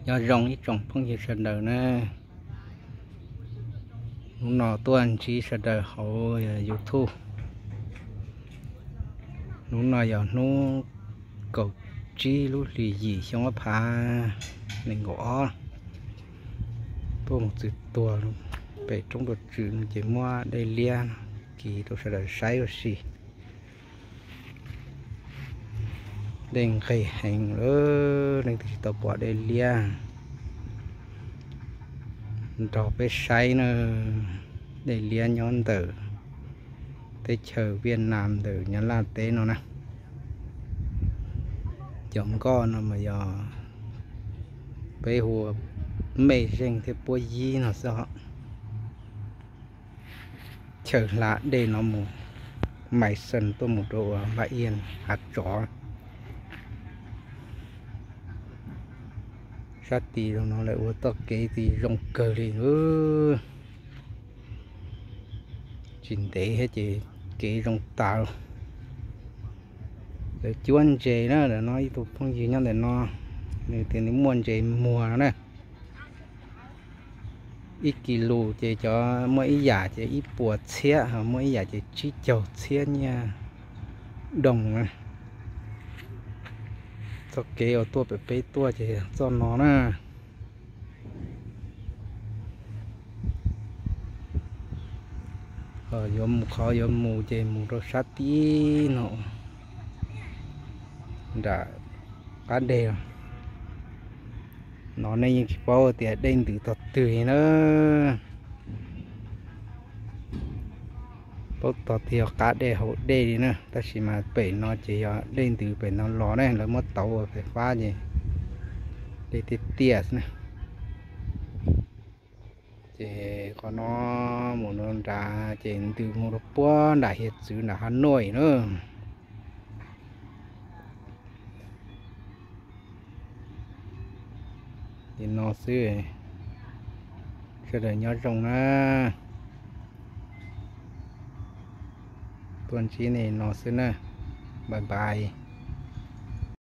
Nyob zoo ib tsoom phooj ywg sawv daws na, hnub no tuaj ntsib sawv daws hauv YouTube. Hnub no yog hnub kaum tsib lub hlis yim xyoo ob phav nees nkaum ob. Tuaj mus txwv tuag pem roob Tuam Tswm no ces muab dej liab kis rau sawv daws saib ua si. Dej nqig heev lawm, leej twg tsis tau pom dej liab nrog peb saib na. Dej liab nyob ntawm teb chaws Viaj Nam ntawm Nyab Laj teb no na. Cov nkoj no mas yog peb hu ua mej zeej thiab puab yib no xwb os. Chaw hla dej no mus, Maiv Xees tuaj mus rau uas Npab Iab Hav Tsov. Sab tid no lawv ua txoj kev tid zoo kawg li. Tsis ntev thiab ces kev zoo tas. Lawv cuab ntses na, ntawm no ib tug phooj ywg nyob ntawm no, nws tias nws muaj ntses muag no na. Ib kis lus ces cov muaj ib yam ces ib puas txhiab, ho muaj ib yam ces tsib caug txhiab nyiaj doos na. Txoj kev uas tuaj pem peb tuaj ces txoj no na. Yuav mus qhov yuav mus ces mus rau sab tid no, nram qab deg. No nej yeej tsis paub tias dej ntws tog twg li na. Paub tog twg yog qab dej hauv dej li na, tab sis mas pem no ces yog dej ntws pem no los ne, lawv muab tauv ua fais fab ces dej tiaj tiaj xwb na. Ces qhov no mus no nrad ces ntws mus rau puag nram hiav txwv nram Hav Nuaj na. Li no xwb, sawv daws nyob zoo na. Tuaj ntsib nej no xwb na. Bye bye.